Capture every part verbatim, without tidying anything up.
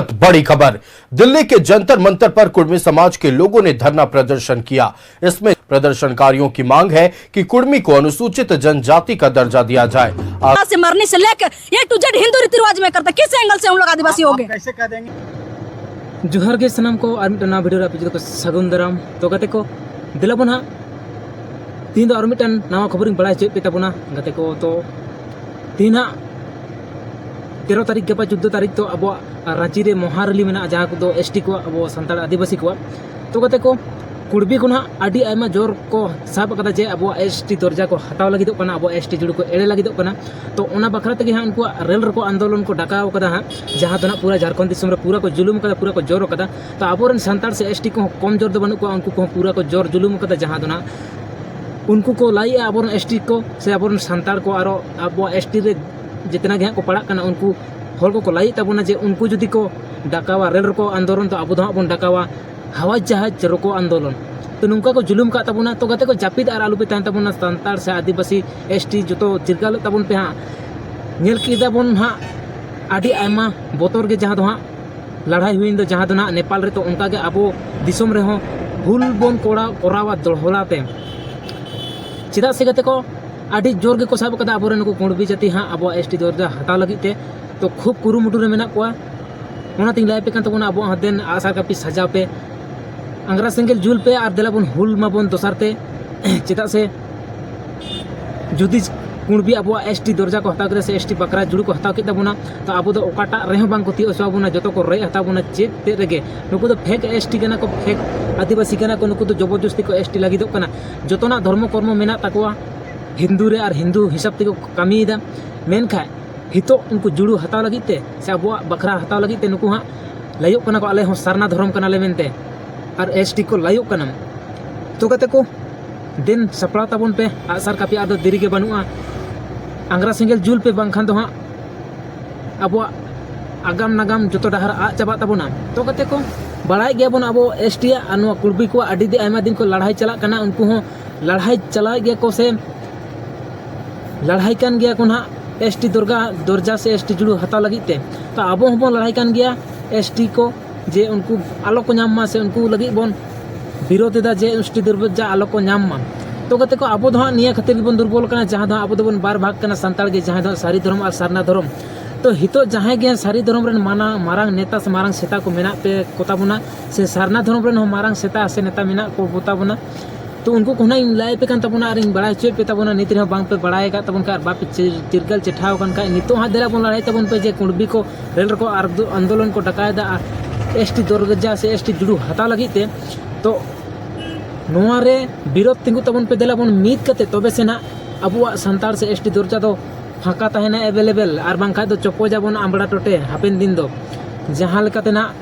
बड़ी खबर। दिल्ली के जंतर मंतर पर कुड़मी समाज के लोगों ने धरना प्रदर्शन किया। इसमें प्रदर्शनकारियों की मांग है कि कुड़मी को अनुसूचित जनजाति का दर्जा दिया जाए। आ- से मरने से लेकर ए टू जेड हिंदू रीति रिवाज में करते, किस एंगल से हम लोग आदिवासी हो गए? कैसे कह देंगे? ᱡᱚᱦᱟᱨ ᱜᱮ ᱥᱟᱱᱟᱢ ᱠᱚ, ᱟᱨ ᱢᱤᱫᱴᱟᱝ ᱱᱟᱣᱟ ᱵᱷᱤᱰᱤᱭᱳ ᱨᱮ ᱟᱯᱮ ᱡᱚᱛᱚ ᱠᱚ ᱥᱟᱹᱜᱩᱱ ᱫᱟᱨᱟᱢ᱾ ᱛᱚ ᱜᱟᱛᱮ ᱠᱚ, ᱫᱮᱞᱟ ᱵᱚᱱ ᱦᱟᱸᱜ ᱛᱤᱦᱤᱧ ᱫᱚ ᱟᱨ ᱢᱤᱫᱴᱟᱝ ᱱᱟᱣᱟ ᱠᱷᱚᱵᱚᱨᱤᱧ ᱵᱟᱲᱟᱭ ᱦᱚᱪᱚᱭᱮᱫ ᱯᱮ ᱛᱟᱵᱚᱱᱟ ᱜᱟᱛᱮ ᱠᱚ᱾ ᱛᱚ ᱛᱤᱦᱤᱧ ᱦᱟᱸᱜ ᱛᱮᱨᱚ ᱛᱟᱹᱨᱤᱠᱷ, ᱜᱟᱯᱟ ᱪᱳᱫᱽᱫᱳ ᱛᱟᱹᱨᱤᱠᱷ ᱫᱚ ᱟᱵᱚᱣᱟᱜ ᱨᱟᱸᱪᱤ ᱨᱮ ᱢᱚᱦᱟ ᱨᱮᱞᱤ ᱢᱮᱱᱟᱜᱼᱟ, ᱡᱟᱦᱟᱸ ᱠᱚᱫᱚ ᱮᱥ ᱴᱤ ᱠᱚᱣᱟᱜ, ᱟᱵᱚ ᱥᱟᱱᱛᱟᱲ ᱟᱹᱫᱤᱵᱟᱹᱥᱤ ᱠᱚᱣᱟᱜ᱾ ᱛᱚ ᱜᱟᱛᱮ ᱠᱚ, ᱠᱩᱲᱵᱤ ᱠᱚ ᱱᱟᱦᱟᱜ ᱟᱹᱰᱤ ᱟᱭᱢᱟ ᱡᱳᱨ ᱠᱚ ᱥᱟᱵ ᱟᱠᱟᱫᱟ ᱡᱮ ᱟᱵᱚᱣᱟᱜ ᱮᱥ ᱴᱤ ᱫᱚᱨᱡᱟ ᱠᱚ ᱦᱟᱛᱟᱣ ᱞᱟᱹᱜᱤᱫᱚᱜ ᱠᱟᱱᱟ, ᱟᱵᱚᱣᱟᱜ ᱮᱥ ᱴᱤ ᱡᱩᱲᱩ ᱠᱚ ᱮᱲᱮ ᱞᱟᱹᱜᱤᱫᱚᱜ ᱠᱟᱱᱟ᱾ ᱛᱚ ᱚᱱᱟ ᱵᱟᱠᱷᱨᱟ ᱛᱮᱜᱮ ᱦᱟᱸᱜ ᱩᱱᱠᱩᱣᱟᱜ ᱨᱮᱞ ᱨᱮᱠᱚ ᱟᱱᱫᱳᱞᱚᱱ ᱠᱚ ᱰᱟᱠᱟᱣ ᱟᱠᱟᱫᱟ ᱦᱟᱸᱜ, ᱡᱟᱦᱟᱸ ᱫᱚ ᱱᱟᱦᱟᱜ ᱯᱩᱨᱟᱹ ᱡᱷᱟᱲᱠᱷᱚᱸᱰ ᱫᱤᱥᱚᱢ ᱨᱮ ᱯᱩᱨᱟᱹ ᱠᱚ ᱡᱩᱞᱩᱢ ᱟᱠᱟᱫᱟ, ᱯᱩᱨᱟᱹ ᱠᱚ ᱡᱳᱨ ᱟᱠᱟᱫᱟ᱾ ᱛᱚ ᱟᱵᱚᱨᱮᱱ ᱥᱟᱱᱛᱟᱲ ᱥᱮ ᱮᱥ ᱴᱤ ᱠᱚᱦᱚᱸ ᱠᱚᱢ ᱡᱳᱨ ᱫᱚ ᱵᱟᱹᱱᱩᱜ ᱠᱚᱣᱟ, ᱩᱱᱠᱩ ᱠᱚᱦᱚᱸ ᱯᱩᱨᱟᱹ ᱠᱚ ᱡᱳᱨ ᱡᱩᱞᱩᱢ ᱟᱠᱟᱫᱟ, ᱡᱟᱦᱟᱸ ᱫᱚ ᱱᱟᱦᱟᱜ ᱩᱱᱠᱩ ᱠᱚ ᱞᱟᱹᱭᱮᱜᱼᱟ ᱟᱵᱚᱨᱮᱱ ᱮᱥ ᱴᱤ ᱠᱚ ᱥᱮ ᱟᱵᱚᱨᱮᱱ ᱥᱟᱱᱛᱟᱲ ᱠᱚ, ᱟᱨᱚ ᱟᱵᱚᱣᱟᱜ ᱮᱥ ᱴᱤ ᱨᱮ ᱡᱮᱛᱱᱟ ᱜᱮ ᱦᱟᱸᱜ ᱠᱚ ᱯᱟᱲᱟᱜ ᱠᱟᱱᱟ, ᱩᱱᱠᱩ ᱦᱚᱲ ᱠᱚᱠᱚ ᱞᱟᱹᱭᱮᱫ ᱛᱟᱵᱚᱱᱟ ᱡᱮ ᱩᱱᱠᱩ ᱡᱩᱫᱤ ᱠᱚ ᱰᱟᱠᱟᱣᱟ ᱨᱮᱞ ᱨᱳᱠᱳ ᱟᱱᱫᱳᱞᱚᱱ, ᱛᱚ ᱟᱵᱚ ᱫᱚ ᱦᱟᱸᱜ ᱵᱚᱱ ᱰᱟᱠᱟᱣᱟ ᱦᱟᱣᱟᱡᱽ ᱡᱟᱦᱟᱡᱽ ᱨᱳᱠᱳ ᱟᱱᱫᱳᱞᱚᱱ᱾ ᱛᱚ ᱱᱚᱝᱠᱟ ᱠᱚ ᱡᱩᱞᱩᱢ ᱟᱠᱟᱫ ᱛᱟᱵᱚᱱᱟ᱾ ᱛᱚ ᱜᱟᱛᱮ ᱠᱚ, ᱡᱟᱹᱯᱤᱫ ᱟᱨ ᱟᱞᱚᱯᱮ ᱛᱟᱦᱮᱱ ᱛᱟᱵᱚᱱᱟ, ᱥᱟᱱᱛᱟᱲ ᱥᱮ ᱟᱹᱫᱤᱵᱟᱹᱥᱤ ᱮᱥ ᱴᱤ ᱡᱚᱛᱚ ᱪᱤᱨᱜᱟᱹᱞᱚᱜ ᱛᱟᱵᱚᱱ ᱯᱮ ᱦᱟᱸᱜ᱾ ᱧᱮᱞ ᱠᱮᱫᱟ ᱵᱚᱱ ᱦᱟᱸᱜ ᱟᱹᱰᱤ ᱟᱭᱢᱟ ᱵᱚᱛᱚᱨ ᱜᱮ, ᱡᱟᱦᱟᱸ ᱫᱚ ᱦᱟᱸᱜ ᱞᱟᱹᱲᱦᱟᱹᱭ ᱦᱩᱭᱮᱱ ᱫᱚ, ᱡᱟᱦᱟᱸ ᱫᱚ ᱱᱟᱦᱟᱜ ᱱᱮᱯᱟᱞ ᱨᱮ, ᱛᱚ ᱚᱱᱠᱟ ᱜᱮ ᱟᱵᱚ ᱫᱤᱥᱚᱢ ᱨᱮᱦᱚᱸ ᱦᱩᱞ ᱵᱚᱱ ᱠᱚᱲᱟ-, ᱠᱚᱨᱟᱣᱟ ᱫᱚᱦᱲᱟ ᱛᱮ᱾ ᱪᱮᱫᱟᱜ ᱥᱮ ᱜᱟᱛᱮ ᱠᱚ, ᱟᱹᱰᱤ ᱡᱳᱨ ᱜᱮᱠᱚ ᱥᱟᱵ ᱟᱠᱟᱫᱟ ᱟᱵᱚᱨᱮᱱ ᱱᱩᱠᱩ ᱠᱩᱬᱵᱤ ᱡᱟᱹᱛᱤ ᱦᱟᱸᱜ ᱟᱵᱚᱣᱟᱜ ᱮᱥ ᱴᱤ ᱫᱚᱨᱡᱟ ᱦᱟᱛᱟᱣ ᱞᱟᱹᱜᱤᱫ ᱛᱮ᱾ ᱛᱚ ᱠᱷᱩᱵ ᱠᱩᱨᱩᱢᱩᱴᱩ ᱨᱮ ᱢᱮᱱᱟᱜ ᱠᱚᱣᱟ᱾ ᱚᱱᱟᱛᱤᱧ ᱞᱟᱹᱭ ᱟᱯᱮ ᱠᱟᱱ ᱛᱟᱵᱚᱱᱟ, ᱟᱵᱚᱣᱟᱜ ᱦᱚᱸ ᱫᱮᱱ ᱟᱜᱼᱥᱟᱨ ᱠᱟᱹᱯᱤ ᱥᱟᱡᱟᱣ ᱯᱮ, ᱟᱝᱜᱽᱨᱟ ᱥᱮᱸᱜᱮᱞ ᱡᱩᱞ ᱯᱮ ᱟᱨ ᱫᱮᱞᱟ ᱵᱚᱱ ᱦᱩᱞ ᱢᱟᱵᱚᱱ ᱫᱚᱥᱟᱨ ᱛᱮ᱾ ᱪᱮᱫᱟᱜ ᱥᱮ ᱡᱩᱫᱤ ᱠᱩᱬᱵᱤ ᱟᱵᱚᱣᱟᱜ ᱮᱥ ᱴᱤ ᱫᱚᱨᱡᱟ ᱠᱚ ᱦᱟᱛᱟᱣ ᱠᱮᱫᱟ ᱥᱮ ᱮᱥ ᱴᱤ ᱵᱟᱠᱷᱨᱟ ᱡᱩᱲᱩ ᱠᱚ ᱦᱟᱛᱟᱣ ᱠᱮᱫ ᱛᱟᱵᱚᱱᱟ, ᱛᱚ ᱟᱵᱚ ᱫᱚ ᱚᱠᱟᱴᱟᱜ ᱨᱮᱦᱚᱸ ᱵᱟᱝ ᱠᱚ ᱛᱤᱭᱳᱜ ᱦᱚᱪᱚ ᱟᱵᱚᱱᱟ, ᱡᱚᱛᱚ ᱠᱚ ᱨᱮᱡ ᱦᱟᱛᱟᱣ ᱵᱚᱱᱟ ᱪᱮᱫ ᱛᱮᱫ ᱨᱮᱜᱮ᱾ ᱱᱩᱠᱩ ᱫᱚ ᱯᱷᱮᱠ ᱮᱥ ᱴᱤ ᱠᱟᱱᱟ ᱠᱚ, ᱯᱷᱮᱠ ᱟᱹᱫᱤᱵᱟᱹᱥᱤ ᱠᱟᱱᱟ ᱠᱚ, ᱱᱩᱠᱩ ᱫᱚ ᱡᱚᱵᱚᱨᱡᱚᱥᱛᱤ ᱠᱚ ᱮᱥ ᱴᱤ ᱞᱟᱹᱜᱤᱫᱚᱜ ᱠᱟᱱᱟ᱾ ᱡᱚᱛᱚᱱᱟᱜ ᱫᱷᱚᱨᱢᱚ ᱠᱚᱨᱢᱚ ᱢᱮᱱᱟᱜ ᱛᱟᱠᱚᱣᱟ ᱦᱤᱱᱫᱩ ᱨᱮ ᱟᱨ ᱦᱤᱱᱫᱩ ᱦᱤᱥᱟᱹᱵ ᱛᱮᱠᱚ ᱠᱟᱹᱢᱤᱭᱮᱫᱟ, ᱢᱮᱱᱠᱷᱟᱱ ᱱᱤᱛᱚᱜ ᱩᱱᱠᱩ ᱡᱩᱲᱩ ᱦᱟᱛᱟᱣ ᱞᱟᱹᱜᱤᱫ ᱛᱮ ᱥᱮ ᱟᱵᱚᱣᱟᱜ ᱵᱟᱠᱷᱨᱟ ᱦᱟᱛᱟᱣ ᱞᱟᱹᱜᱤᱫ ᱛᱮ ᱱᱩᱠᱩ ᱦᱟᱸᱜ ᱞᱟᱹᱭᱚᱜ ᱠᱟᱱᱟ ᱠᱚ, "ᱟᱞᱮ ᱦᱚᱸ ᱥᱟᱨᱱᱟ ᱫᱷᱚᱨᱚᱢ ᱠᱟᱱᱟᱞᱮ" ᱢᱮᱱᱛᱮ, ᱟᱨ ᱮᱥ ᱴᱤ ᱠᱚ ᱞᱟᱹᱭᱚᱜ ᱠᱟᱱᱟ᱾ ᱛᱚ ᱜᱟᱛᱮ ᱠᱚ, ᱫᱮᱱ ᱥᱟᱯᱲᱟᱣ ᱛᱟᱵᱚᱱ ᱯᱮ ᱟᱜᱼᱥᱟᱨ ᱠᱟᱹᱯᱤ, ᱟᱫᱚ ᱫᱮᱨᱤ ᱜᱮ ᱵᱟᱹᱱᱩᱜᱼᱟ᱾ ᱟᱝᱜᱽᱨᱟ ᱥᱮᱸᱜᱮᱞ ᱡᱩᱞ ᱯᱮ, ᱵᱟᱝᱠᱷᱟᱱ ᱫᱚ ᱦᱟᱸᱜ ᱟᱵᱚᱣᱟᱜ ᱟᱜᱟᱢ ᱱᱟᱜᱟᱢ ᱡᱚᱛᱚ ᱰᱟᱦᱟᱨ ᱟᱫ ᱪᱟᱵᱟᱜ ᱛᱟᱵᱚᱱᱟ᱾ ᱛᱚ ᱜᱟᱛᱮ ᱠᱚ, ᱵᱟᱲᱟᱭ ᱜᱮᱭᱟᱵᱚᱱ ᱟᱵᱚ ᱮᱥ ᱴᱤ ᱟᱜ ᱟᱨ ᱱᱚᱣᱟ ᱠᱩᱲᱵᱤ ᱠᱚᱣᱟᱜ ᱟᱹᱰᱤ ᱫᱤ-, ᱟᱭᱢᱟ ᱫᱤᱱ ᱠᱚ ᱞᱟᱲᱦᱟᱭ ᱪᱟᱞᱟᱜ ᱠᱟᱱᱟ, ᱩᱱᱠᱩ ᱦᱚᱸ ᱞᱟᱲᱦᱟᱭ ᱪᱟᱞᱟᱣᱮᱫ ᱜᱮᱭᱟ ᱠᱚ ᱥᱮ ᱞᱟᱲᱦᱟᱭ ᱠᱟᱱ ᱜᱮᱭᱟ ᱠᱚ ᱱᱟᱦᱟᱜ ᱮᱥ ᱴᱤ ᱫᱚᱨᱜᱟ-, ᱫᱚᱨᱡᱟ ᱥᱮ ᱮᱥ ᱴᱤ ᱡᱩᱲᱩ ᱦᱟᱛᱟᱣ ᱞᱟᱹᱜᱤᱫ ᱛᱮ᱾ ᱛᱚ ᱟᱵᱚ ᱦᱚᱸᱵᱚᱱ ᱞᱟᱲᱦᱟᱭ ᱠᱟᱱ ᱜᱮᱭᱟ᱾ ᱮᱥ ᱴᱤ ᱠᱚ, ᱡᱮ ᱩᱱᱠᱩ ᱟᱞᱚ ᱠᱚ ᱧᱟᱢ ᱢᱟ, ᱥᱮ ᱩᱱᱠᱩ ᱞᱟᱹᱜᱤᱫ ᱵᱚᱱ ᱵᱤᱨᱳᱫᱷ ᱮᱫᱟ ᱡᱮ ᱮᱥ ᱴᱤ ᱫᱚᱨᱡᱟ ᱟᱞᱚ ᱠᱚ ᱧᱟᱢ ᱢᱟ᱾ ᱛᱚ ᱜᱟᱛᱮ ᱠᱚ, ᱟᱵᱚ ᱫᱚ ᱦᱟᱸᱜ ᱱᱤᱭᱟᱹ ᱠᱷᱟᱹᱛᱤᱨ ᱜᱮᱵᱚᱱ ᱫᱩᱨᱵᱚᱞ ᱠᱟᱱᱟ, ᱡᱟᱦᱟᱸ ᱫᱚ ᱦᱟᱸᱜ ᱟᱵᱚ ᱫᱚᱵᱚᱱ ᱵᱟᱨ ᱵᱷᱟᱜᱽ ᱠᱟᱱᱟ ᱥᱟᱱᱛᱟᱲ ᱜᱮ, ᱡᱟᱦᱟᱸᱭ ᱫᱚ ᱦᱟᱸᱜ ᱥᱟᱹᱨᱤ ᱫᱷᱚᱨᱚᱢ ᱟᱨ ᱥᱟᱨᱱᱟ ᱫᱷᱚᱨᱚᱢ᱾ ᱛᱚ ᱱᱤᱛᱚᱜ ᱡᱟᱦᱟᱸᱭ ᱜᱮ ᱥᱟᱹᱨᱤ ᱫᱷᱚᱨᱚᱢ ᱨᱮᱱ ᱢᱟᱱᱟ-, ᱢᱟᱨᱟᱝ ᱱᱮᱛᱟ ᱥᱮ ᱢᱟᱨᱟᱝ ᱥᱮᱛᱟ ᱠᱚ ᱢᱮᱱᱟᱜ ᱯᱮ ᱠᱚ ᱛᱟᱵᱚᱱᱟ, ᱥᱮ ᱥᱟᱨᱱᱟ ᱫᱷᱚᱨᱚᱢ ᱨᱮᱱ ᱦᱚᱸ ᱢᱟᱨᱟᱝ ᱥᱮᱛᱟ ᱥᱮ ᱱᱮᱛᱟ ᱢᱮᱱᱟᱜ ᱠᱚ ᱠᱚ ᱛᱟᱵᱚᱱᱟ, ᱛᱚ ᱩᱱᱠᱩ ᱠᱚ ᱦᱩᱱᱟᱹᱝ ᱤᱧ ᱞᱟᱹᱭ ᱟᱯᱮ ᱠᱟᱱ ᱛᱟᱵᱚᱱᱟ ᱟᱨ ᱤᱧ ᱵᱟᱲᱟᱭ ᱦᱚᱪᱚᱭᱮᱫ ᱯᱮ ᱛᱟᱵᱚᱱᱟ᱾ ᱱᱤᱛ ᱨᱮᱦᱚᱸ ᱵᱟᱝ ᱯᱮ ᱵᱟᱲᱟᱭ ᱟᱠᱟᱫ ᱛᱟᱵᱚᱱ ᱠᱷᱟᱱ ᱟᱨ ᱵᱟᱯᱮ ᱪᱤᱨ-, ᱪᱤᱨᱜᱟᱹᱞ ᱪᱮᱴᱷᱟᱣ ᱟᱠᱟᱱ ᱠᱷᱟᱱ, ᱱᱤᱛᱚᱜ ᱦᱟᱸᱜ ᱫᱮᱞᱟ ᱵᱚᱱ ᱞᱟᱹᱲᱦᱟᱹᱭ ᱛᱟᱵᱚᱱ ᱯᱮ ᱡᱮ ᱠᱩᱬᱵᱤ ᱠᱚ ᱨᱮᱞ ᱨᱮᱠᱚ ᱟᱨᱫᱚ-, ᱟᱱᱫᱳᱞᱚᱱ ᱠᱚ ᱰᱟᱠᱟᱭᱮᱫᱟ ᱟᱨ ᱮᱥ ᱴᱤ ᱫᱚᱨᱡᱟ ᱥᱮ ᱮᱥ ᱴᱤ ᱡᱩᱲᱩ ᱦᱟᱛᱟᱣ ᱞᱟᱹᱜᱤᱫ ᱛᱮ᱾ ᱛᱚ ᱱᱚᱣᱟ ᱨᱮ ᱵᱤᱨᱳᱫᱷ ᱛᱤᱸᱜᱩ ᱛᱟᱵᱚᱱ ᱯᱮ, ᱫᱮᱞᱟ ᱵᱚᱱ ᱢᱤᱫ ᱠᱟᱛᱮ, ᱛᱚᱵᱮ ᱥᱮ ᱱᱟᱜ ᱟᱵᱚᱣᱟᱜ ᱥᱟᱱᱛᱟᱲ ᱥᱮ ᱮᱥ ᱴᱤ ᱫᱚᱨᱡᱟ ᱫᱚ ᱯᱷᱟᱸᱠᱟ ᱛᱟᱦᱮᱱᱟ ᱮᱵᱮᱞᱮᱵᱮᱞ, ᱟᱨ ᱵᱟᱝᱠᱷᱟᱡ ᱫᱚ ᱪᱚᱯᱚᱡᱟᱵᱚᱱ ᱟᱢᱵᱽᱲᱟ ᱴᱚᱴᱮ ᱦᱟᱯᱮᱱ ᱫᱤᱱ ᱫᱚ᱾ ᱡᱟᱦᱟᱸ ᱞᱮᱠᱟᱛᱮ ᱱᱟᱜ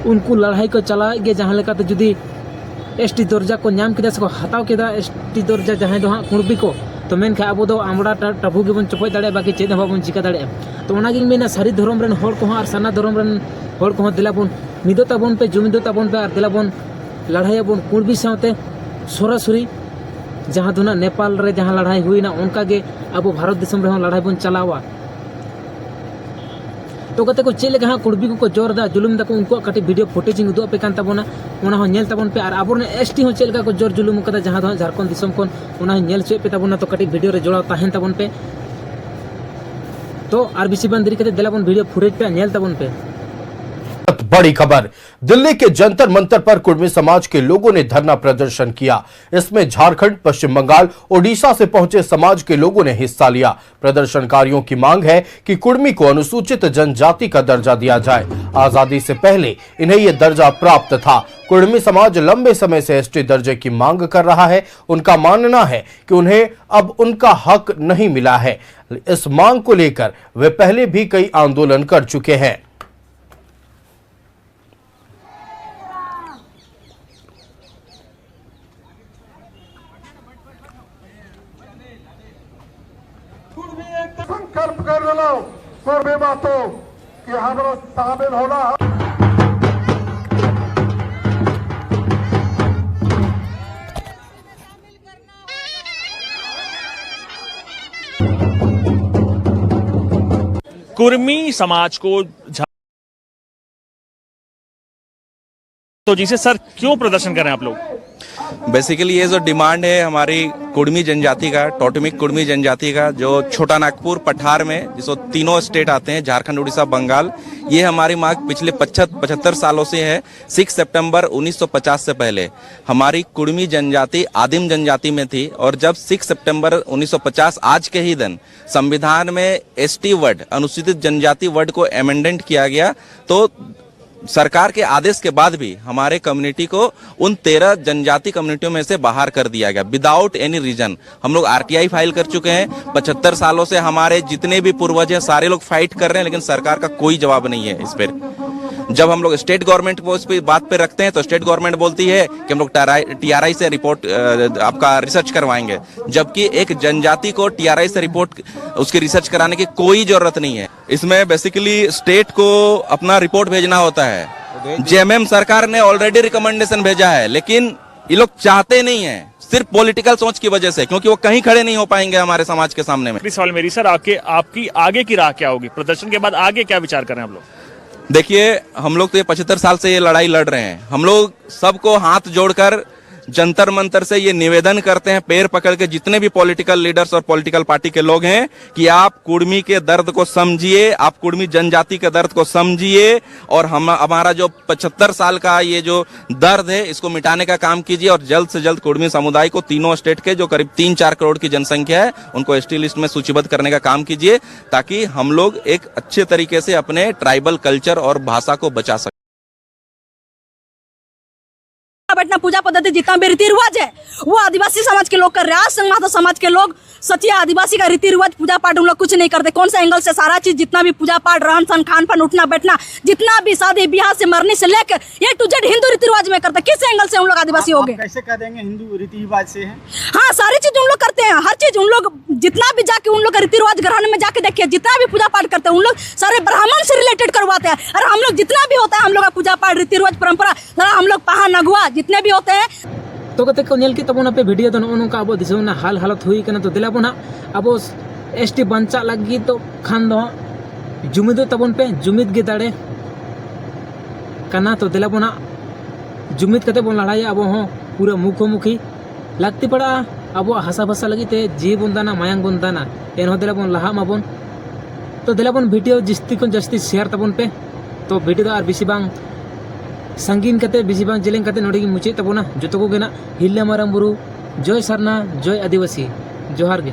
ᱩᱱᱠᱩ ᱞᱟᱹᱲᱦᱟᱹᱭ ᱠᱚ ᱪᱟᱞᱟᱣᱮᱫ ᱜᱮ, ᱡᱟᱦᱟᱸ ᱞᱮᱠᱟᱛᱮ ᱡᱩᱫᱤ ᱮᱥ ᱴᱤ ᱫᱚᱨᱡᱟ ᱠᱚ ᱧᱟᱢ ᱠᱮᱫᱟ ᱥᱮᱠᱚ ᱦᱟᱛᱟᱣ ᱠᱮᱫᱟ, ᱮᱥ ᱴᱤ ᱫᱚᱨᱡᱟ ᱡᱟᱦᱟᱸᱭ ᱫᱚ ᱦᱟᱸᱜ ᱠᱩᱬᱵᱤ ᱠᱚ, ᱛᱚ ᱢᱮᱱᱠᱷᱟᱱ ᱟᱵᱚ ᱫᱚ ᱟᱢᱵᱽᱲᱟ ᱴᱟ-, ᱴᱟᱵᱩ ᱜᱮᱵᱚᱱ ᱪᱚᱯᱚᱡ ᱫᱟᱲᱮᱭᱟᱜᱼᱟ, ᱵᱟᱠᱤ ᱪᱮᱫ ᱦᱚᱸ ᱵᱟᱵᱚᱱ ᱪᱤᱠᱟ ᱫᱟᱲᱮᱭᱟᱜᱼᱟ᱾ ᱛᱚ ᱚᱱᱟᱜᱤᱧ ᱢᱮᱱᱟ, ᱥᱟᱹᱨᱤ ᱫᱷᱚᱨᱚᱢ ᱨᱮᱱ ᱦᱚᱲ ᱠᱚᱦᱚᱸ ᱟᱨ ᱥᱟᱨᱱᱟ ᱫᱷᱚᱨᱚᱢ ᱨᱮᱱ ᱦᱚᱲ ᱠᱚᱦᱚᱸ ᱫᱮᱞᱟ ᱵᱚᱱ ᱢᱤᱫᱚᱜ ᱛᱟᱵᱚᱱ ᱯᱮ, ᱡᱩᱢᱤᱫᱚᱜ ᱛᱟᱵᱚᱱ ᱯᱮ ᱟᱨ ᱫᱮᱞᱟ ᱵᱚᱱ ᱞᱟᱹᱲᱦᱟᱹᱭᱟᱵᱚᱱ ᱠᱩᱬᱵᱤ ᱥᱟᱶᱛᱮ ᱥᱚᱨᱟᱥᱚᱨᱤ᱾ ᱡᱟᱦᱟᱸ ᱫᱚ ᱱᱟᱜ ᱱᱮᱯᱟᱞ ᱨᱮ ᱡᱟᱦᱟᱸ ᱞᱟᱹᱲᱦᱟᱹᱭ ᱦᱩᱭᱱᱟ, ᱚᱱᱠᱟ ᱜᱮ ᱟᱵᱚ ᱵᱷᱟᱨᱚᱛ ᱫᱤᱥᱚᱢ ᱨᱮᱦᱚᱸ ᱞᱟᱹᱲᱦᱟᱹᱭ ᱵᱚᱱ ᱪᱟᱞᱟᱣᱟ᱾ ᱛᱚ ᱜᱟᱛᱮ ᱠᱚ, ᱪᱮᱫ ᱞᱮᱠᱟ ᱦᱟᱸᱜ ᱠᱩᱬᱵᱤ ᱠᱚᱠᱚ ᱡᱳᱨ ᱮᱫᱟ, ᱡᱩᱞᱩᱢ ᱮᱫᱟ ᱠᱚ, ᱩᱱᱠᱩᱣᱟᱜ ᱠᱟᱹᱴᱤᱡ ᱵᱷᱤᱰᱤᱭᱳ ᱯᱷᱩᱴᱮᱡᱽ ᱤᱧ ᱩᱫᱩᱜ ᱟᱯᱮ ᱠᱟᱱ ᱛᱟᱵᱚᱱᱟ, ᱚᱱᱟ ᱦᱚᱸ ᱧᱮᱞ ᱛᱟᱵᱚᱱ ᱯᱮ᱾ ᱟᱨ ᱟᱵᱚᱨᱮᱱ ᱮᱥ ᱴᱤ ᱦᱚᱸ ᱪᱮᱫ ᱞᱮᱠᱟ ᱠᱚ ᱡᱳᱨ ᱡᱩᱞᱩᱢ ᱠᱟᱫᱟ ᱡᱟᱦᱟᱸ ᱫᱚ ᱦᱟᱸᱜ ᱡᱷᱟᱲᱠᱷᱚᱸᱰ ᱫᱤᱥᱚᱢ ᱠᱷᱚᱱ, ᱚᱱᱟ ᱦᱚᱸ ᱧᱮᱞ ᱦᱚᱪᱚᱭᱮᱫ ᱯᱮ ᱛᱟᱵᱚᱱᱟ᱾ ᱛᱚ ᱠᱟᱹᱴᱤᱡ ᱵᱷᱤᱰᱤᱭᱳ ᱨᱮ ᱡᱚᱲᱟᱣ ᱛᱟᱦᱮᱱ ᱛᱟᱵᱚᱱ ᱯᱮ᱾ ᱛᱚ ᱟᱨ ᱵᱮᱥᱤ ᱵᱟᱝ ᱫᱮᱨᱤ ᱠᱟᱛᱮ ᱫᱮᱞᱟ ᱵᱚᱱ ᱵᱷᱤᱰᱤᱭᱳ ᱯᱷᱩᱴᱮᱡᱽ ᱯᱮ ᱧᱮᱞ ᱛᱟᱵᱚᱱ ᱯᱮ᱾ बड़ी खबर। दिल्ली के जंतर मंतर पर कुर्मी समाज के लोगों ने धरना प्रदर्शन किया। इसमें झारखंड, पश्चिम बंगाल, ओडिशा से पहुंचे समाज के लोगों ने हिस्सा लिया। प्रदर्शनकारियों की मांग है कि कुर्मी को अनुसूचित जनजाति का दर्जा दिया जाए। आजादी से पहले इन्हें ये दर्जा प्राप्त था। कुर्मी समाज लंबे समय से एसटी दर्जे की मांग कर रहा है। उनका मानना है कि उन्हें अब उनका हक नहीं मिला है। इस मांग को लेकर वे पहले भी कई आंदोलन कर चुके हैं। संकल्प कर लो, कुर्मी बातों कि हमारा शामिल होना। कुर्मी समाज को तो जी सर, क्यों प्रदर्शन कर रहे हैं आप लोग? बेसिकली ये जो डिमांड है हमारी कुड़मी जनजाति का, टोटमिक कुड़मी जनजाति का, जो छोटा नागपुर पठार में जिसको तीनों स्टेट आते हैं, झारखंड, उड़ीसा, बंगाल, ये हमारी मांग पिछले पचहत्तर पचहत्तर सालों से है। सिक्स सितंबर उन्नीस सौ पचास से पहले हमारी कुड़मी जनजाति आदिम जनजाति में थी, और जब सिक्स सितंबर उन्नीस सौ पचास, आज के ही दिन, संविधान में एसटी वर्ड, अनुसूचित जनजाति वर्ड को अमेंडमेंट किया गया, तो सरकार के आदेश के बाद भी हमारे कम्युनिटी को उन तेरह जनजाति कम्युनिटियों में से बाहर कर दिया गया विदाउट एनी रीजन। हम लोग आरटीआई फाइल कर चुके हैं। पचहत्तर सालों से हमारे जितने भी पूर्वज हैं, सारे लोग फाइट कर रहे हैं, लेकिन सरकार का कोई जवाब नहीं है इस पर। जब हम लोग स्टेट गवर्नमेंट को इस पे बात पे रखते हैं, तो स्टेट गवर्नमेंट बोलती है कि हम लोग टीआरआई से रिपोर्ट, अ, आपका रिसर्च करवाएंगे, जबकि एक जनजाति को टीआरआई से रिपोर्ट, उसकी रिसर्च कराने की कोई जरूरत नहीं है। इसमें बेसिकली स्टेट को अपना रिपोर्ट भेजना होता है। जेएमएम सरकार ने ऑलरेडी रिकमेंडेशन भेजा है, लेकिन ये लोग चाहते नहीं है, सिर्फ पॉलिटिकल सोच की वजह से, क्योंकि वो कहीं खड़े नहीं हो पाएंगे हमारे समाज के सामने में। आखिरी सवाल मेरी सर, आपके, आपकी आगे की राह क्या होगी? प्रदर्शन के बाद आगे क्या विचार कर रहे हैं आप लोग? देखिए, हम लोग तो ये पचहत्तर साल से ये लड़ाई लड़ रहे हैं। हम लोग सबको हाथ जोड़कर जंतर मंतर से ये निवेदन करते हैं, पैर पकड़ के, जितने भी पॉलिटिकल लीडर्स और पॉलिटिकल पार्टी के लोग हैं, कि आप कुड़मी के दर्द को समझिए, आप कुड़मी जनजाति के दर्द को समझिए, और हम, हमारा जो पचहत्तर साल का ये जो दर्द है, इसको मिटाने का काम कीजिए, और जल्द से जल्द कुड़मी समुदाय को, तीनों स्टेट के जो करीब तीन चार करोड़ की जनसंख्या है, उनको एसटी लिस्ट में सूचीबद्ध करने का काम कीजिए, ताकि हम लोग एक अच्छे तरीके से अपने ट्राइबल कल्चर और भाषा को बचा सकें। बैठना, पूजा पद्धति, जितना भी रीति रिवाज है, वो आदिवासी समाज के लोग कर रहे हैं। आज संघ महतो समाज के लोग सचिया आदिवासी का रीति रिवाज, पूजा पाठ, उन लोग कुछ नहीं करते। कौन सा एंगल से? सारा चीज, जितना भी पूजा पाठ, रहन सहन, खान पान, उठना बैठना, जितना भी शादी ब्याह से मरने से लेकर ए टू जेड हिंदू रीति रिवाज में करते हैं। किस एंगल से उन लोग आदिवासी हो गए? कैसे कह देंगे हिंदू रीति रिवाज से है? हाँ, सारी चीज उन लोग करते हैं, हर चीज उन लोग, जितना भी जाके उन लोग का रीति रिवाज ग्रहण में जाके देखिए, जितना भी पूजा पाठ करते हैं उन लोग सारे ब्राह्मण से रिलेटेड करवाते हैं। और हम लोग जितना भी होता है, हम लोग का पूजा पाठ, रीति रिवाज, परंपरा, सारा हम लोग पहान नगुआ जितने भी होते हैं। ᱛᱚ ᱜᱟᱛᱮ ᱠᱚ, ᱧᱮᱞ ᱠᱮᱫ ᱛᱟᱵᱚᱱᱟᱯᱮ ᱵᱷᱤᱰᱤᱭᱳ ᱫᱚ ᱱᱚᱜᱼᱚ ᱱᱚᱝᱠᱟ ᱟᱵᱚ ᱫᱤᱥᱚᱢ ᱨᱮᱱᱟᱜ ᱦᱟᱞ ᱦᱟᱞᱚᱛ ᱦᱩᱭ ᱠᱟᱱᱟ᱾ ᱛᱚ ᱫᱮᱞᱟ ᱵᱚᱱ ᱦᱟᱸᱜ ᱟᱵᱚ ᱮᱥᱴᱤ ᱵᱟᱧᱪᱟᱜ ᱞᱟᱹᱜᱤᱫ ᱫᱚ ᱠᱷᱟᱱ ᱫᱚ ᱦᱟᱸᱜ ᱡᱩᱢᱤᱫᱚᱜ ᱛᱟᱵᱚᱱ ᱯᱮ, ᱡᱩᱢᱤᱫ ᱜᱮ ᱫᱟᱲᱮ ᱠᱟᱱᱟ᱾ ᱛᱚ ᱫᱮᱞᱟ ᱵᱚᱱ ᱦᱟᱸᱜ ᱡᱩᱢᱤᱫ ᱠᱟᱛᱮ ᱵᱚᱱ ᱞᱟᱲᱟᱭᱟ ᱟᱵᱚ ᱦᱚᱸ ᱯᱩᱨᱟᱹ ᱢᱩᱠᱷᱚᱢᱩᱠᱷᱤ᱾ ᱞᱟᱹᱠᱛᱤ ᱯᱟᱲᱟᱜᱼᱟ ᱟᱵᱚᱣᱟᱜ ᱦᱟᱥᱟ ᱵᱷᱟᱥᱟ ᱞᱟᱹᱜᱤᱫ ᱛᱮ ᱡᱤᱣᱤ ᱵᱚᱱ ᱫᱟᱱᱟ, ᱢᱟᱭᱟᱝ ᱵᱚᱱ ᱫᱟᱱᱟ, ᱮᱱᱦᱚᱸ ᱫᱮᱞᱟ ᱵᱚᱱ ᱞᱟᱦᱟᱜ ᱢᱟᱵᱚᱱ᱾ ᱛᱚ ᱫᱮᱞᱟ ᱵᱚᱱ ᱵᱷᱤᱰᱤᱭᱳ ᱡᱟᱹᱥᱛᱤ ᱠᱷᱚᱱ ᱡᱟᱹᱥᱛᱤ ᱥᱮᱭᱟᱨ ᱛᱟᱵᱚᱱ ᱯᱮ᱾ ᱛᱚ ᱵᱷᱤᱰᱤᱭᱳ ᱫᱚ ᱟᱨ ᱵᱮᱥᱤ ᱵᱟᱝ ᱥᱟᱺᱜᱤᱧ ᱠᱟᱛᱮ, ᱵᱮᱥᱤ ᱵᱟᱝ ᱡᱮᱞᱮᱧ ᱠᱟᱛᱮ ᱱᱚᱰᱮ ᱜᱤᱧ ᱢᱩᱪᱟᱹᱫ ᱛᱟᱵᱚᱱᱟ᱾ ᱡᱚᱛᱚ ᱠᱚᱜᱮ ᱱᱟᱜ ᱦᱤᱨᱞᱟᱹ ᱢᱟᱨᱟᱝ ᱵᱩᱨᱩ ᱡᱚᱭ ᱥᱟᱨᱱᱟ, ᱡᱚᱭ ᱟᱹᱫᱤᱵᱟᱹᱥᱤ, ᱡᱚᱦᱟᱨ ᱜᱮ᱾